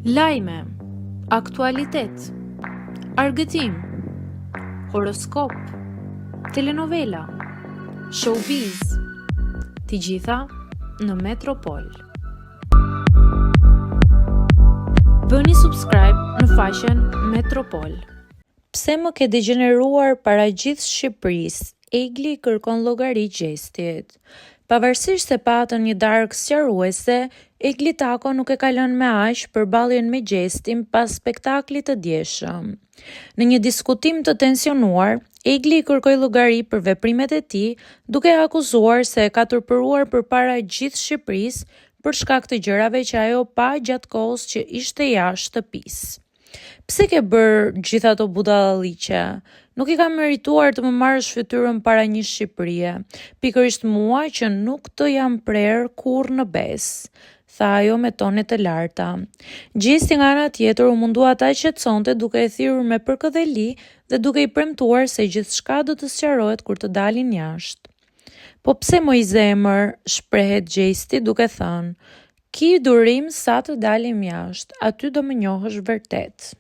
Lajme, aktualitet, argëtim, horoskop, telenovela, showbiz, të gjitha në Metropol. Bëni subscribe në faqen Metropol. Pse më ke degjeneruar para gjithë Shqipërisë, Egli i kërkon llogari Gjestit. Pavarësisht se patën një darkë sqaruese, Egli Tako nuk e ka lënë me aq përballjen me Gjestin pas spektaklit të djeshëm. Në një diskutim të tensionuar, Egli i kërkoi llogari për veprimet e tij, duke e akuzuar se e ka turpëruar përpara gjithë Shqipërisë për shkak të gjërave që ajo pa gjatë kohës që ishte jashtë shtëpisë. Pse ke bërë gjithë ato budallalliqe? Nuk e kam merituar të më marrësh fytyrën para një Shqipërie, pikërisht mua që nuk të jam prerë kurrë në besë, tha ajo me tone të larta. Gjesti nga ana tjetër u mundua ta qetësonte duke e thirrur me përkëdheli dhe duke i premtuar se gjithçka do të sqarohet kur të dalin jashtë. Po pse moj zemër, shprehet Gjesti duke thënë, Ki durim sa të dalim jashtë, aty do më njohësh vërtet.